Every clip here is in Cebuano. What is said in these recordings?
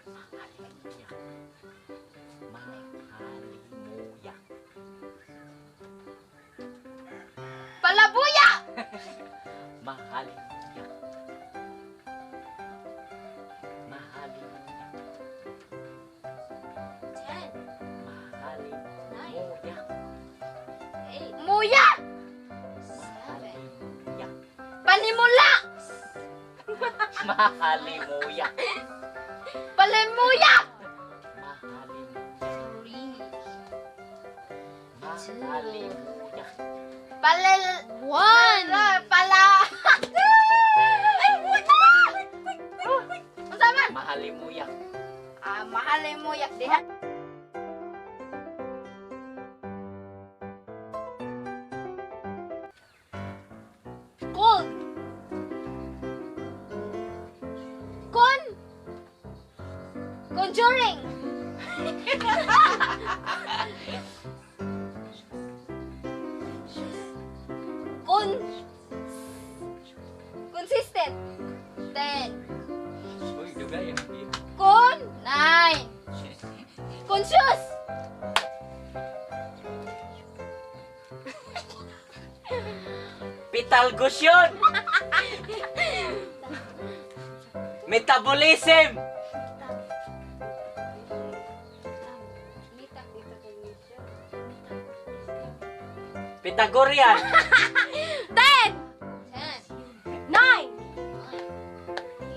Mahalimuyak. Mahalimuyak. Palabuya. Mahalimuyak. Mahalimuyak. 10, Mahalimuyak. 8, Muya. 7, Mahalimuyak. Panimula. Mahalimuyak. Palimuya. Mahalimuyak. 3, Mahalimuyak. Palel. 1. Pala. Ay, puta! Unsa man? Mahalimuyak. Ah, mahalimuyak diha. Cold. Con. Conjuring. Con. Consistent. 10, Uy, dugay ang Con. 9. Conscious. Pitalgusyon! Metabolism! Pythagorean! 10. 10, 9.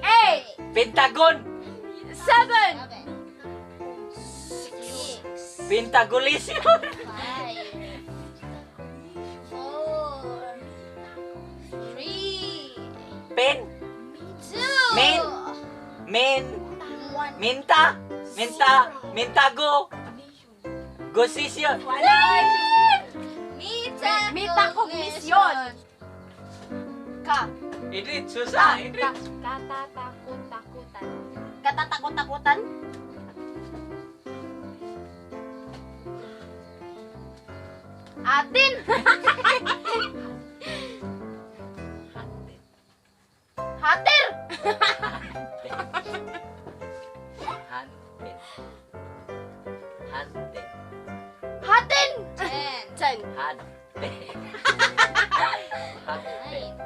8. Pentagon! 7. 7, 6, Pentagolisyon! 5, 4, 3, Pen! 2, Min. Min! 1. Minta! Minta! Mintago! Gosisyon! Metacognition. Ka. Idrit! Susa! Idrit! Katatakot-takutan. Katatakot-takutan. Atin. Hater. Hunted. Hunted. Hatin. 10, 10. Hunted. Hunted. 9,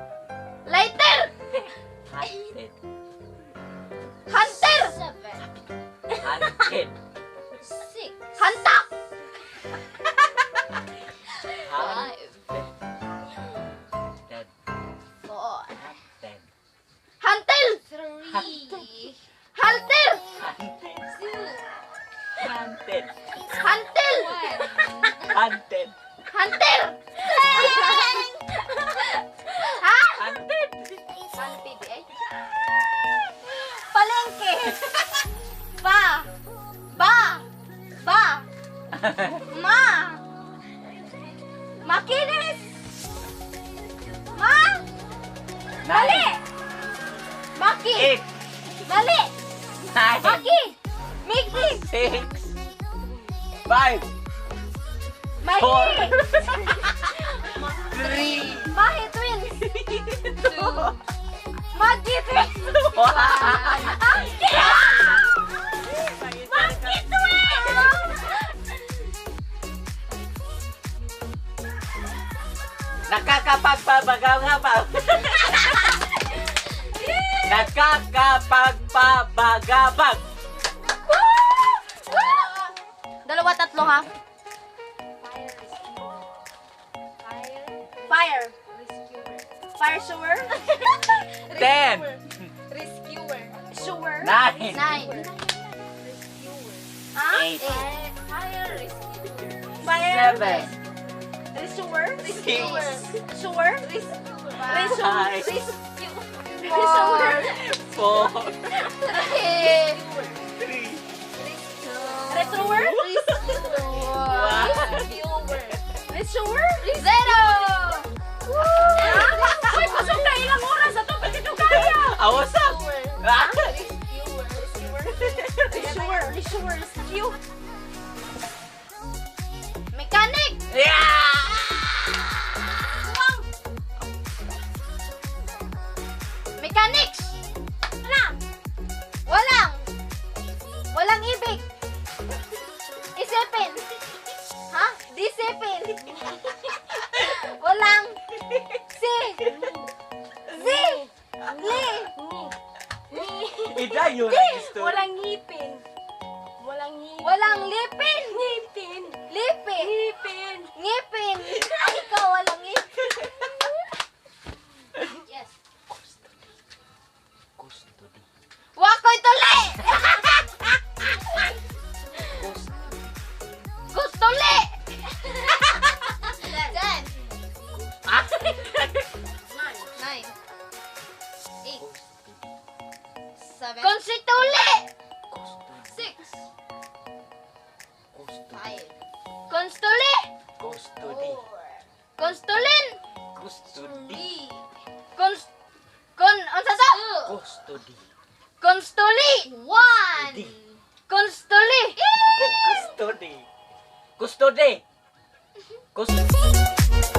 Lighter. Hunted. Hunter. 7, Hunted. 6, Hantak. 5, Hunted. 4, Hunted. Huntel. 3, Halter. Hunted. 2, Hunted. Huntel. 1. Hunted. Hunter. Ha? Hunted. Hunted eh. Palengke. Ba. Ba. Ba. Ma. Makinis. Ma. Mali. 9. Maki. 8. Mali. 9. Maki. Miki. 6. 5. Mahi. 4. 3. Mahi twins. 2. Magi twins. 1. Monkey twins. Nakakapagpabagabag. Nakakapagpabagabag. Dalawa, tatlo ha. Fire. Fire sewer. 10. Rescuer. Sewer. 9. 9, Ha? 8. Fire rescuer. Fire. 7. Sewer. 6. Sewer. Rescuer. 5. Sewer. 4. 3, 3. Retrower. Rescuer. Retrower. 0. Uy, pasok na ilang oras ato. Pwede ito kaya. Awasap. Ah! Rescuer. Retrower. Retrower. Rescue. Mechanic. Yeah! Mechanics. Wala. Walang. Disipin. Ha? Disipin. Walang si. Z. Li. Idayo na gusto. Walang ngipin. Walang ngipin. Walang lipin. Ngipin. Lipin. Ngipin. Ngipin. Ay, ikaw walang ngipin. Yes. Custody. Wakoy tuli. Gustuli. 10. Ah! 9. 8. 7. Konsituli. 6. Custody. 5. Konstuli. Custody. Konstulin. Custody. Kons kon unsa to? Custody. Konstuli. 1. Konstuli. Custody. Custody. Custody.